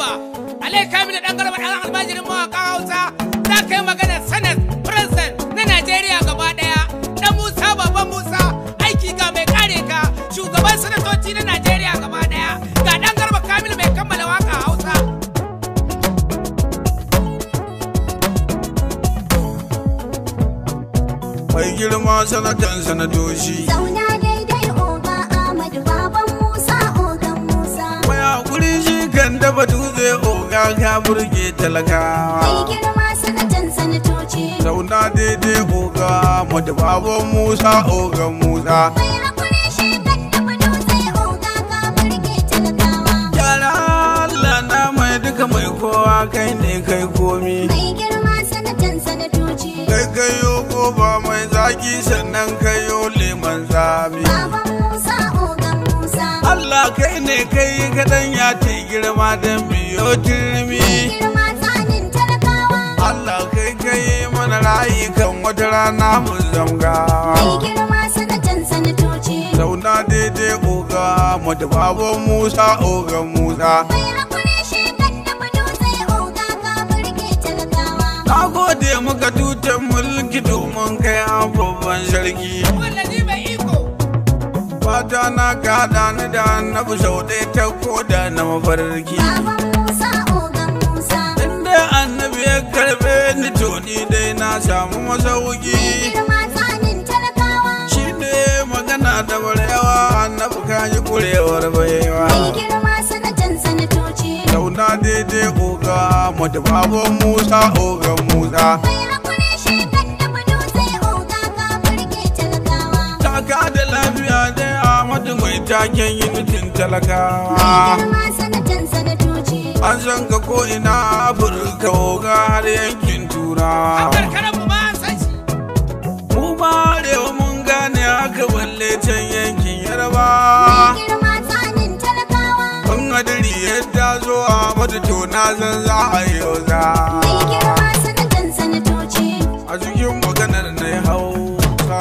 Garba. Alai Kamilu Dan Garba dan almajirin mawaƙan Hausa. Za ka yi magana Senate President na Najeriya gaba ɗaya. Dan Musa Baban Musa aiki ga mai kare ka shugaban sanatoci na Najeriya gaba ɗaya. Ga Dan Garba Kamilu mai kammala waka Hausa. Mai girma sanatan sanatoci. Zauna daidai Oga Ahmadu Baban Musa Ogan Musa. Mai hakuri shi kan dafa dutse oga ka burge talakawa. Mai girma sanatan sanatoci. Zauna daidai Oga Ahmadu Baban Musa Ogan Musa. Mai hakuri shi kan dafa dutse oga ka burge talakawa. Yara Allah na mai duka mai kowa kai ne kai komi. Mai girma sanatan sanatoci. Kai kayo goba mai zaki sannan kayo leman zami. Baban Musa Ogan Musa. Allah kai ne kai kaɗan ya ta girma don biyo turmi. Mai girma tsanin talakawa. Allah kai kai mana rayi kan wata rana mu zamga. Mai girma sanatan sanatoci. Zauna daidai Oga Ahmadu Baban Musa Ogan Musa. Mai hakuri shi kan dafa dutse oga ka burge talakawa. Na gode muka tutan mulki domin kai an babban sarki. Wallazi mai iko. Fata na ka ni da annabi sau ɗaya ta koda na mafarki. Baban Musa Ogan Musa. Inda annabi ya karbe ni to ni dai na samu masauki. Mai girma tsanin talakawa. Shi ne magana da barewa annabi ka yi kurewar baiwa. Mai girma sanatan sanatoci. Zauna daidai Oga Ahmadu Baban Musa Ogan Musa. Mai hakuri shi kan dafa dutse oga ka burge talakawa. Taka da lafiya dai Ahmadu mai taken yunitin Mai talakawa. girma sanatan sanatoci. An san ka ko ina Afirka oga har yankin Turawa. Karkaran mu ma an san shi. Mu ma arewa mun gane haka balle can yankin Yarba. Mai girma tsanin talakawa. Ban hadari yadda zo Ahmadu to na san za a yi za. Mai girma sanatan sanatoci. A cikin maganar na Hausa.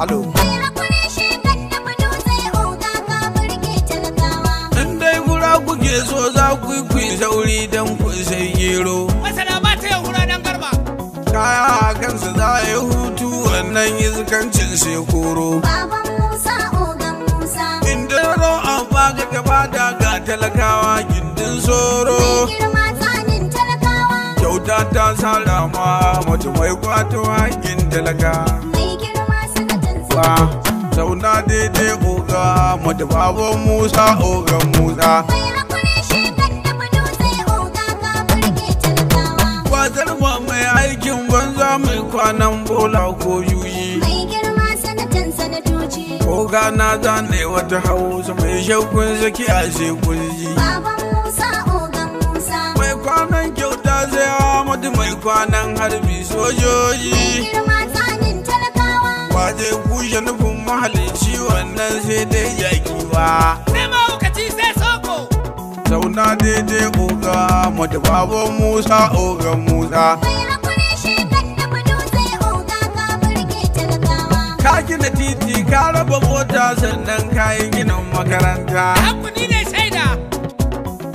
Alo. Mai hakuri shi kan dafa dutse oga ka burge talakawa. In dai gura kuke so za ku yi ku yi sauri don ku sai gero. Masana ba ta yau hura Dan Garba. Kaya a kansu za a yi hutu wannan iskancin sai koro. Baban Musa Ogan Musa. Indaro an baka gaba da ga talakawa gindin soro. Mai girma tsanin talakawa. Kyauta ta salama mace mai kwato haƙƙin talaka. Mai girma sanatan Ba sanatoci. zauna daidai Oga Ahmadu Baban Musa Ogan Musa. Mai hakuri shi kan dafa dutse oga ka burge talakawa. Kwazar ma mai aikin banza mai kwanan bola ko juyi. Mai girma sanatan sanatoci. Oga na zane wata hausa mai shakkun saki a sai kunji. Baban Musa Ogan Musa. Mai kwanan kyauta sai Ahmadu mai kwanan harbi sojoji. Mai girma tsanin talakawa. Ba zai kushe nufin mahalicci wannan sai dai jaki ba. Sai mahaukaci sai soko. Zauna daidai Oga Ahmadu Baban Musa Ogan Musa. Mai hakuri shi kan dafa dutse oga ka burge talakawa. Ka gina titi ka raba mota sannan ka yi ginin makaranta. Hankuni ne shaida.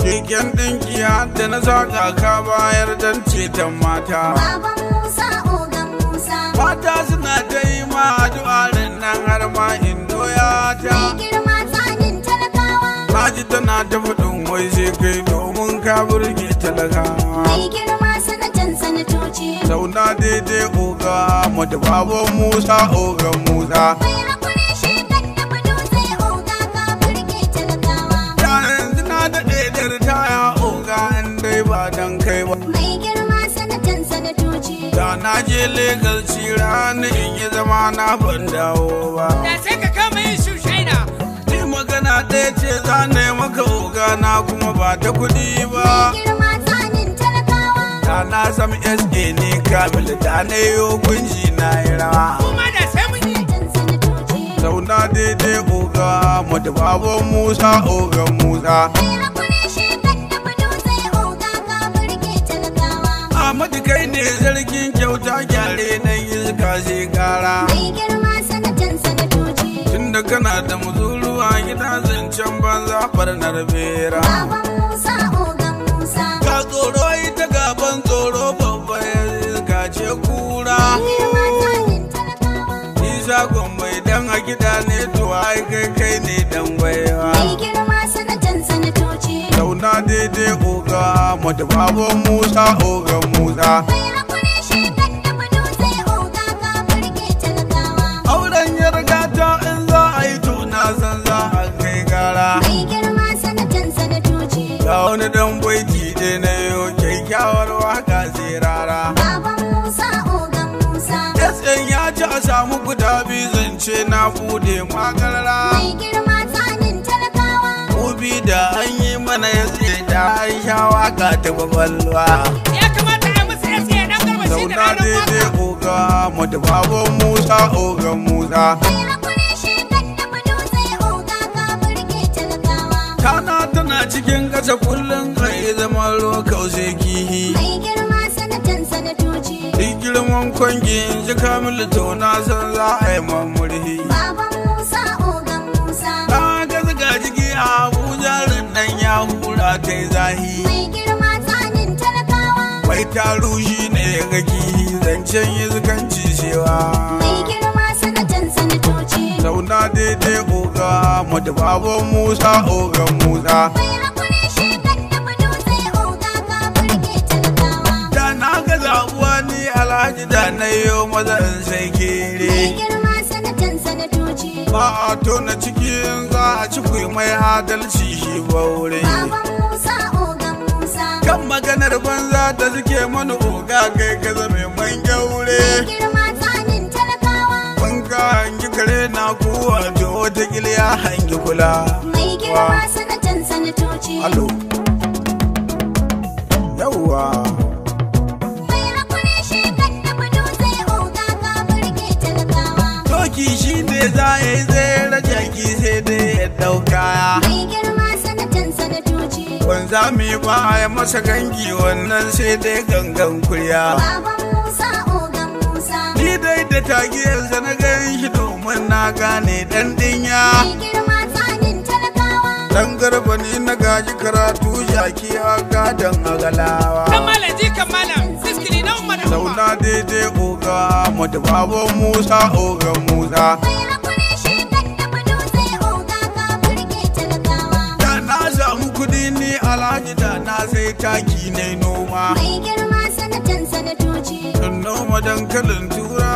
Keken ɗinki har da na saka ka bayar don ceton mata. Baban Musa Ogan Musa. Mata suna ta yi ma addu'a nan har ma indo ya ta. Mai girma tsanin talakawa. Naji tana ta faɗin wai sai kai domin ka burge talakawa. Mai girma sanatan sanatoci. Zauna daidai Oga Ahmadu Baban Musa Ogan Musa. Mai hakuri shi kan dafa dutse oga ka burge talakawa. Da yanzu na daɗe da ritaya oga in dai ba dan kai ba. Mai girma sanatan sanatoci. Da na je Legas cirani in yi zama na ban dawo ba. Da sai ka kama yin shushaina. Ni magana ɗaya ce za na yi maka oga na kuma ba ta kuɗi ba. Mai girma tsanin talakawa. Da na sam SA ne kamil da na yi gunji na yi rawa. Kuma da sai mun yi. Sanatan sanatoci. Zauna daidai Oga Ahmadu Baban Musa Ogan Musa. Mai hakuri shi kan dafa dutse oga ka burge talakawa. Ahmadu kai ne sarkin kyauta gyare dan iska sai kara. Mai girma sanatan sanatoci. Tunda kana da muzuru a gida zancen banza barnar bera. Baban Musa kiɗa ne to ai kai kai ne dan baiwa. Mai girma sanatan sanatoci. Zauna daidai oga mata baban Musa ogan Musa. Mai hakuri shi kan dafa dutse oga ka burge talakawa. Auren ya riga ta in za a yi to na san za a kai gara. Mai girma sanatan sanatoci. Ga wani dan baiti dai na yau kyakkyawar waka sai rara. Baban Musa ogan Musa. SN ya ci a samu guda biyu zance na bude makarara. Mai girma tsanin talakawa. Ubi da an yi mana ya tsaye da an sha waka ta kwakwalwa. Ya kamata a yi musu SA dan garba shi da Zauna ranar daidai waka. oga mata baban Musa ogan Musa. Mai hakuri shi kan dafa dutse oga ka burge talakawa. Tana tana cikin ƙasa kullum a yi zaman lokau sai kihi. Mai girma sanatan sanatoci. Duk girman kwangi in ji Kamilu to na san za a yi mamurhi. Baban Musa ogan Musa. Na ga zuga jiki a Abuja nan ya hura ta yi zahi. Mai girma tsanin talakawa. Mai taru shi ne ya ga kihi zancen yi zukanci cewa. Mai girma sanatan sanatoci. Zauna daidai oga mata baban Musa ogan Musa. Mai hakuri shi kan dafa dutse oga ka burge talakawa. Da na ga zabuwa ni alhaji da na yi maza in sai kere. Mai girma sanatan sanatoci. Ba a tona cikin za a ci kuyi mai adalci shi baure. Baban Musa ogan Musa. Kan maganar banza da suke mana oga kai ka zame man gyaure. Mai girma tsanin talakawa. Mun ka hangi kare na kuwa to wata ya hangi kula. Mai girma sanatan sanatoci. Alo. Yawwa. Mai hakuri shi kan dafa dutse oga ka burge talakawa. Doki shi ne za ya yi tsere jaki sai dai ya ɗauka. Mai girma sanatan sanatoci. Wanza mi ba ya masa gangi wannan sai dai gangan kurya. Baban Musa ogan Musa. Ni dai da tagiyarsa na gan shi domin na gane dan dinya. Mai girma tsanin talakawa. Dan garba ni na gaji karatu jaki a gadon agalawa. Dan malam jikan malam siskili na umma da umma. Zauna daidai oga mata baban Musa ogan Musa. Mai hakuri shi kan dafa dutse oga ka burge talakawa. Da na samu kudi ni alhaji da na sai taki na noma. Mai girma sanatan sanatoci. In noma dankalin tura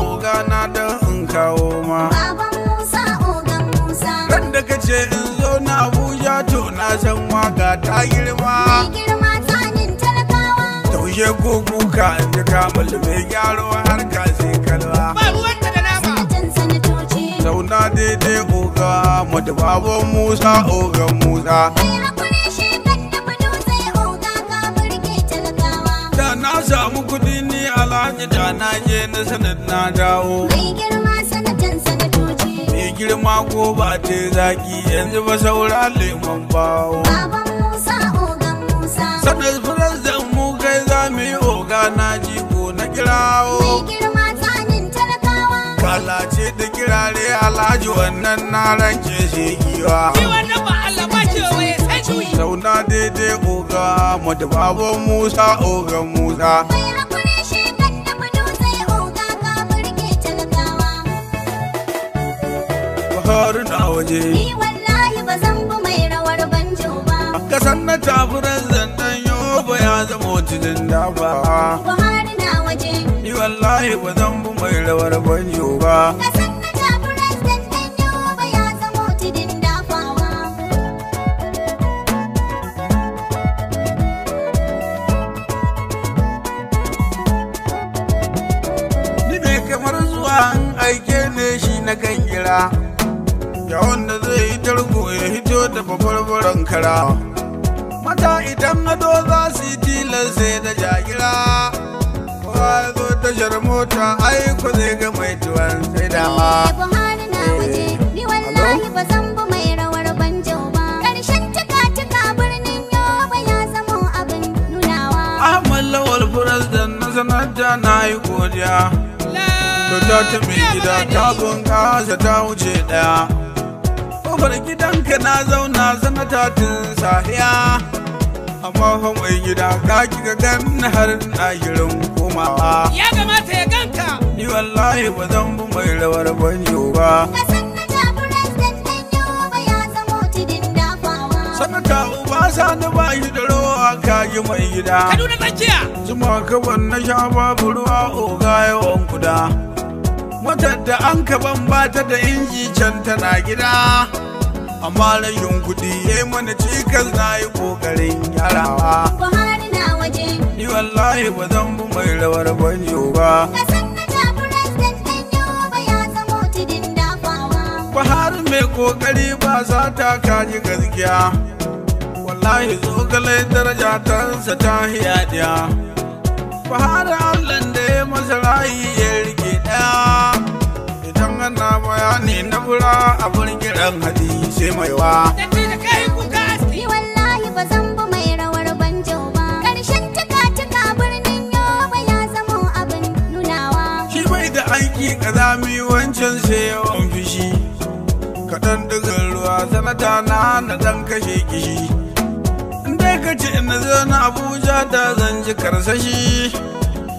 oga na dan in kawo ma. Baban Musa ogan Musa. Ran da kace in zo na Abuja to na san waka ta girma. Mai girma tsanin talakawa. Taushe ko kuka in ji kamul mai gyaro har ka sai kalwa. Ba ruwanta da nama. Sanatan sanatoci. Zauna daidai oga mata baban Musa ogan Musa. Mai hakuri shi kan dafa dutse oga ka burge talakawa. Da na samu kudi ni alhaji da na je na sanar na dawo. Mai girma sanatan sanatoci. Mai girma ko ba ta zaki yanzu ba saura lemon bawo. Baban Musa ogan Musa. Sanar firazan mu kai za mu yi oga na jiko na kirawo. Mai girma tsanin talakawa. Kalace da kirare alhaji wannan na rance shi giwa. Shi wannan ba Allah ba ce waye sai juyi. Zauna daidai oga mata baban Musa ogan Musa. Mai hakuri shi kan dafa dutse oga ka burge talakawa. Buhari na waje. Ni wallahi ba zan bi mai rawar banjo ba. Kasan na tafi ranzan dan yoba ya zama tudun dafa. Buhari na waje. Ni wallahi ba zan bi mai rawar banjo ba. Kasan na tafi president ɗan Yobe ya zamo tudun dafawa. Ni mai kamar zuwa an aike ne shi na kan gira. Ya wanda zai yi tarko ya hito da babbar kara. Mata idan ado za su yi tilas sai da jagira. Kowa ya zo tashar mota ai ko zai ga mai tuwon sai dama. Buhari na waje. Ni wallahi ba zan bi mai rawar banjo ba. Karshen tuka-tuka birnin Yobe ya zamo abin nunawa. Ahmad Lawal President na sanata na yi godiya. Kyauta ta mai gida ta bunƙasa ta wuce ɗaya. Kofar gidanka na zauna sanata tun safiya. Amma fa mai gida ka kika gan har na shirin komawa. Ya kamata ya ganka. Ni wallahi ba zan bi mai rawar banjo ba. Ka sanata president ɗan Yobe ya zamo tudun dafawa. Sanata uba sani ba shi da rawa kaji mai gida. Kaduna tsakiya. Zuma kaban na sha babu ruwa oga yawan kuda. Motar da an kaban bata da inji can tana gida. Amma rashin kuɗi ya yi mana cikas na yi ƙoƙarin gyarawa. Buhari na waje. Ni wallahi ba zan bi mai rawar banjo ba. Ka sanata president ɗan Yobe ya zamo tudun dafawa. Buhari mai ƙoƙari ba za ta kaji gaskiya. Wallahi zogale daraja tansa ta hiyadiya. Buhari Allahn da ya masa rayi ya rike ɗaya. Idan ana bayani na fura abin kiran hadi sai maiwa. Dattijo kai kuka aski. Ni wallahi ba zan bi mai rawar banjo ba. Karshen tuka-tuka birnin Yobe ya zamo abin nunawa. Shi bai da aiki kazami wancan sai yawan fishi. Kaɗan ɗigan ruwa sanata na na ɗan kashe kishi. In dai ka ce na zo na Abuja da zan ji karsashi.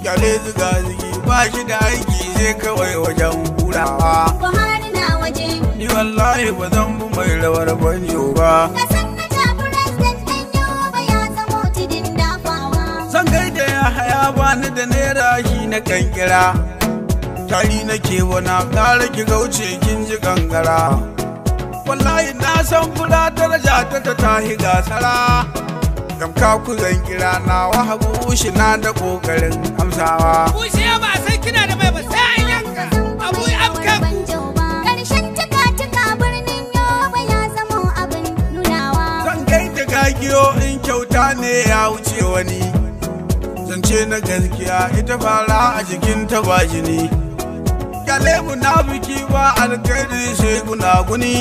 Kyale ziga zigi ba shi da aiki sai kawai wajen hurawa. Buhari na waje. Ni wallahi ba zan bi mai rawar banjo ba. Ka sanata president ɗan Yobe ya zamo tudun dafawa. Zan gaida ya haya bani da naira shi na kankira. Tari nake wana ƙara ki gauce kin ji gangara. Wallahi na san fura daraja ta ta tahi gasara. Gamka ku zan kira na wahabu shi na da ƙoƙarin amsawa. Bushiya ba a san kina da mai ba sai an yanka. Abu afkan ku. Karshen tuka-tuka birnin Yobe ya zamo abin nunawa. Zan gaida gagiyo in kyauta ne ya wuce wani. Zance na gaskiya ita fara a jikin ta ba jini. Kyale munafiki ba alkhairi sai gunaguni.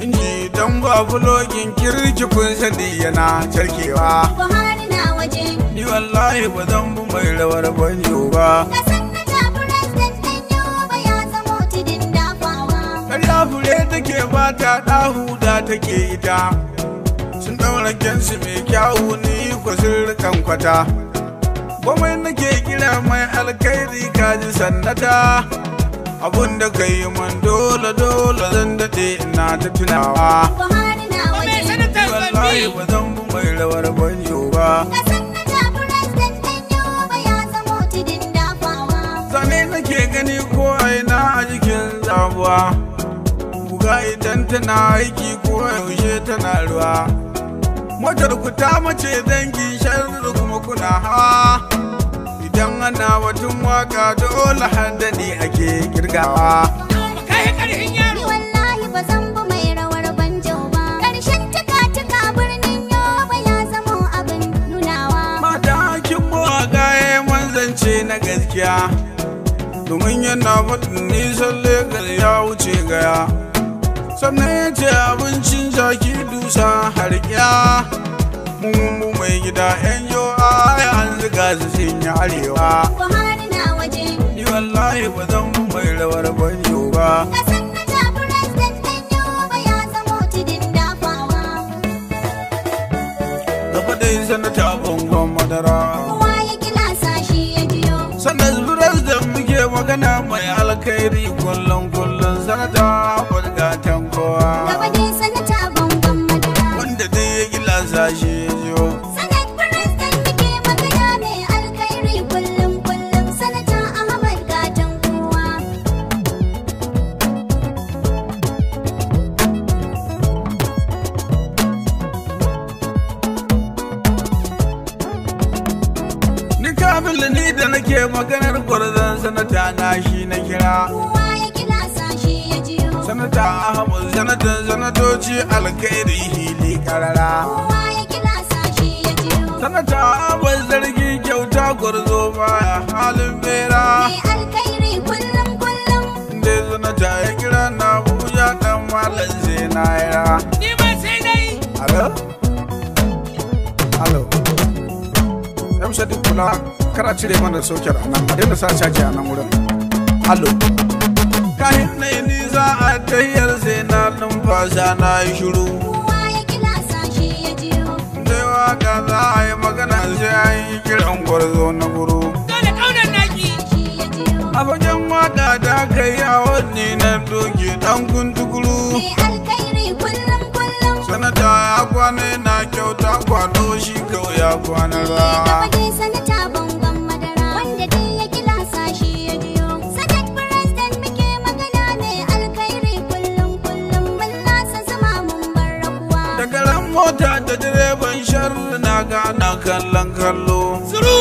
Inji dan ba fulogin kirki kun sani yana carkewa. Buhari na waje. Ni wallahi ba zan bi mai rawar banjo ba. Ka sanata president ɗan Yobe ya zamo tudun dafawa. Karya fure take ba ta ɗahu da take ita. Sun ɗaura kyansu mai kyawu ni ko sirrikan kwata. Komai nake kira mai alkhairi kaji sannata. Abun da ka yi man dole dole zan daɗe ina ta tunawa. Buhari na Mai waje. sanatar Wallahi Gombe. ba zan bi mai rawar banjo ba. Ka sanata president ɗan Yobe ya zamo tudun dafawa. Zane nake gani ko aina a jikin zabuwa. Buga idan tana aiki ko yaushe tana ruwa. Motar ku ta mace dangi sharri kuma kuna hawa. Idan ana batun waka dole haddani ake kirgawa. Kai karhin Ni yaro. wallahi ba zan bi mai rawar banjo ba. Karshen tuka-tuka birnin Yobe ya zamo abin nunawa. Mata kin mawaka ya manzance na gaskiya. Domin yana faɗin nisan Legas ya wuce gaya. Sannan ya ce abincin jaki dusa har ƙya. Mun mai gida yan yo ai an ziga su sun yi arewa. Buhari na waje. Ni wallahi ba zan bi mai rawar banjo ba. Ka sanata president ɗan Yobe ya zamo tudun dafawa. Gaba dai sanata bangon madara. Kowa ya kilasa shi ya jiyo. Sannan da muke magana mai alkhairi kullum kullum sanata gatan kowa. Gaba dai sanata bangon madara. Wanda dai ya gilasa shi ya jiyo. Sanat president muke magana mai alkhairi kullum kullum sanata Ahmad gatan kowa. Ni kamil ni da nake maganar gwarzon sanata na shi na kira. Kowa ya kilasa shi ya jiyo. Sanata Ahmad sanatan sanatoci alkhairi hili karara. Kowa ya kilasa shi ya jiyo. Sanata Ahmad zargi kyauta gwarzo baya halin bera. Mai alkhairi kullum kullum. Inda sanata ya kira na Abuja dan malam sai na yara. Ni ma sai dai. Alo? Alo. Yam Sadiq kula kar a cire mana soket a nan, a daina sa caji a nan wurin. Alo. Kahin na yi nisa a tahiyar sai na numfasa na yi shiru. Kowa ya kilasa shi ya jiyo. Dai waka za a yi magana sai an yi kiran gwarzo na guru. Ga dan kuntukuru. Mai alkhairi kullum kullum. Sanata ya kwana na kyauta kwado shi kawai ya kwana Gaba ra. Dai sanata bangon madara wanda dai ya kilasa shi ya jiyo. Senate President muke magana mai alkhairi kullum kullum. Mun lasa zama mun bar rakuwa. Daga ran mota da direban sharri na gana kallon kallo. Zuru!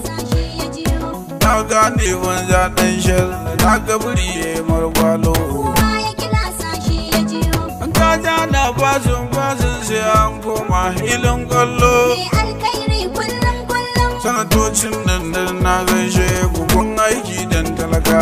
Sashi ya jiyo. Na gane banza dan sharri na ga biri ya margwalo. Kowa ya kilasa shi ya jiyo. An kaja na basun basun sai an koma hilin kwallo. Mai alkhairi kullum kullum. Sanatocin nan da na gaishe ku kun aiki dan talaka.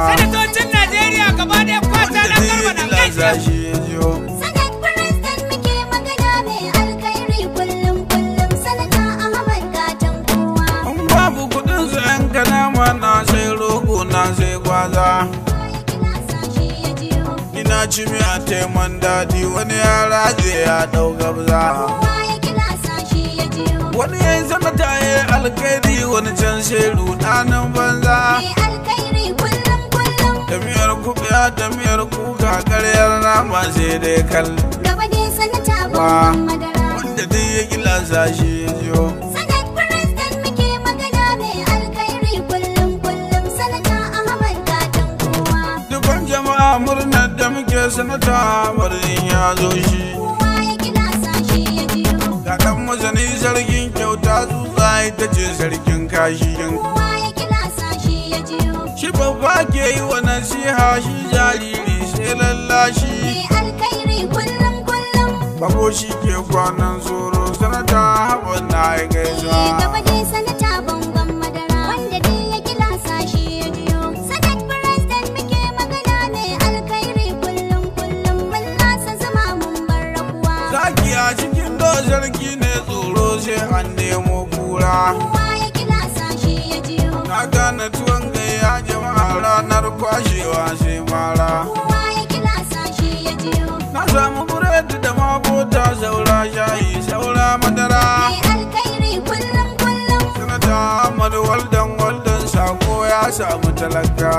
Sanatocin Najeriya gaba ɗaya kwata Wanda ɗan dai garba ya na gilasa gaishe. shi ya jiyo. Senate President muke magana mai alkhairi kullum kullum. Sanata Ahmad gatan kowa. In babu kudin su yan kanama na sai rogo na sai gwaza. Kowa ya kilasa shi ya jiyo. Ina ci miya taiman daɗi wani ya raje ya ɗau gabza. Kowa ya kilasa shi ya jiyo. Wani ya yi sanata ya yi alkhairi wani can sai ruɗanin banza. Mai alkhairi kullum kullum. Da miyar kuɓewa da miyar kuka karyar nama sai dai kal. Gaba dai sanata bangon madara. Wanda dai ya gilasa shi ya jiyo. Senate President muke magana mai alkhairi kullum kullum. Sanata Ahmad gatan kowa. Dukan jama'a murnar da muke sanata Ahmad ya zo shi. Kowa ya kilasa shi ya jiyo. Ga ɗan masani sarkin kyauta tsutsa ita ce sarkin kashi. Kowa ya kilasa shi ya jiyo. Shi babba ke yi wa nasiha shi jariri sai lallashi. Mai alkhairi kullum kullum. Bako shi ke kwanan tsoro sanata haɓar na ya gaisuwa. Gaba dai sanata bangon madara wanda dai ya kilasa shi ya jiyo. Senate President muke magana mai alkhairi kullum kullum. Mun lasa zama mun bar rakuwa. Zaki a cikin do sarki ne tsoro sai an nemo kura. Kowa ya kilasa shi ya jiyo. Na gane tuwon gayya jama'a ranar kwashewa sai mara. Kowa ya kilasa shi ya jiyo. Na samu buredi da mabota saura shayi saura madara. Mai alkhairi kullum kullum. Sanata Ahmad waldan waldan sako ya samu talaka.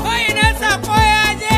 Ko ina sako ya je,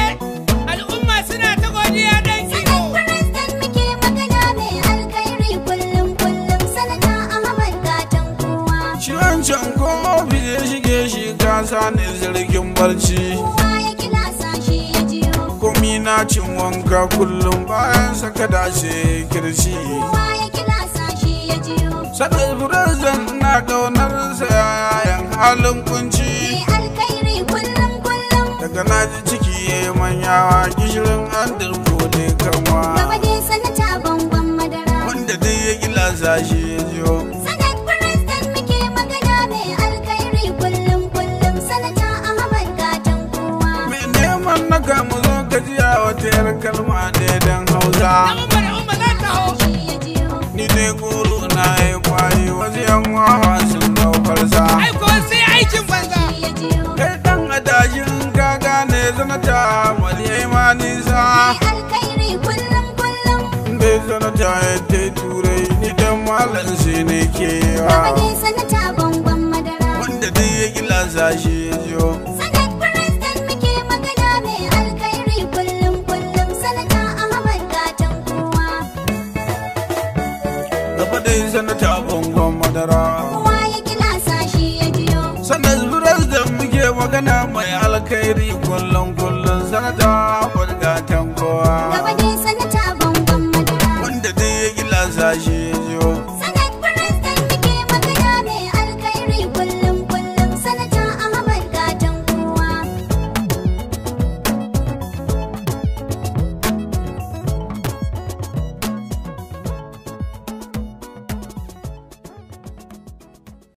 al'umma suna ta godiya ɗan Senate kiwo. President muke magana mai alkhairi kullum kullum. Sanata Ahmad gatan kowa. Shi wancan ko ofis ya shige shi kasa ne sarkin barci. Kowa ya kilasa shi ya jiyo. Komi na cin wanka kullum bayan saka dace kirci. Kowa ya kilasa shi ya jiyo. Sanar President na kaunar sa yayan halin kunci. Mai alkhairi kullum kullum. Daga naji ciki ya yi manyawa gishirin an dirko dai kanwa. Gaba dai sanata bangon madara. Wanda dai ya gilasa shi ya jiyo. Senate President muke magana mai alkhairi kullum kullum. Sanata Ahmad gatan kowa. Mai neman na kamu zo ka jiya wata yar kalma ɗaya don Hausa. Na Umar Umar za ta hau. Shi ya jiyo. Ni dai goro na ya kwaye wasu yan wawa sun daukar sa. Ai ko sai aikin banza. Shi ya jiyo. Kai dan adashin ka gane sanata Ahmad ya yi ma nisa. Mai alkhairi kullum kullum. Dai sanata ya tai turai ni dan malam sai ne kewa. Gaba dai sanata bangon madara. Wanda dai ya gilasa shi ya jiyo. Senate President muke magana mai alkhairi kullum kullum. Sanata Ahmad gatan kowa. Gaba dai sanata bangon madara. Kowa ya kilasa shi ya jiyo. Sanar da muke magana mai alkhairi kullum kullum sanata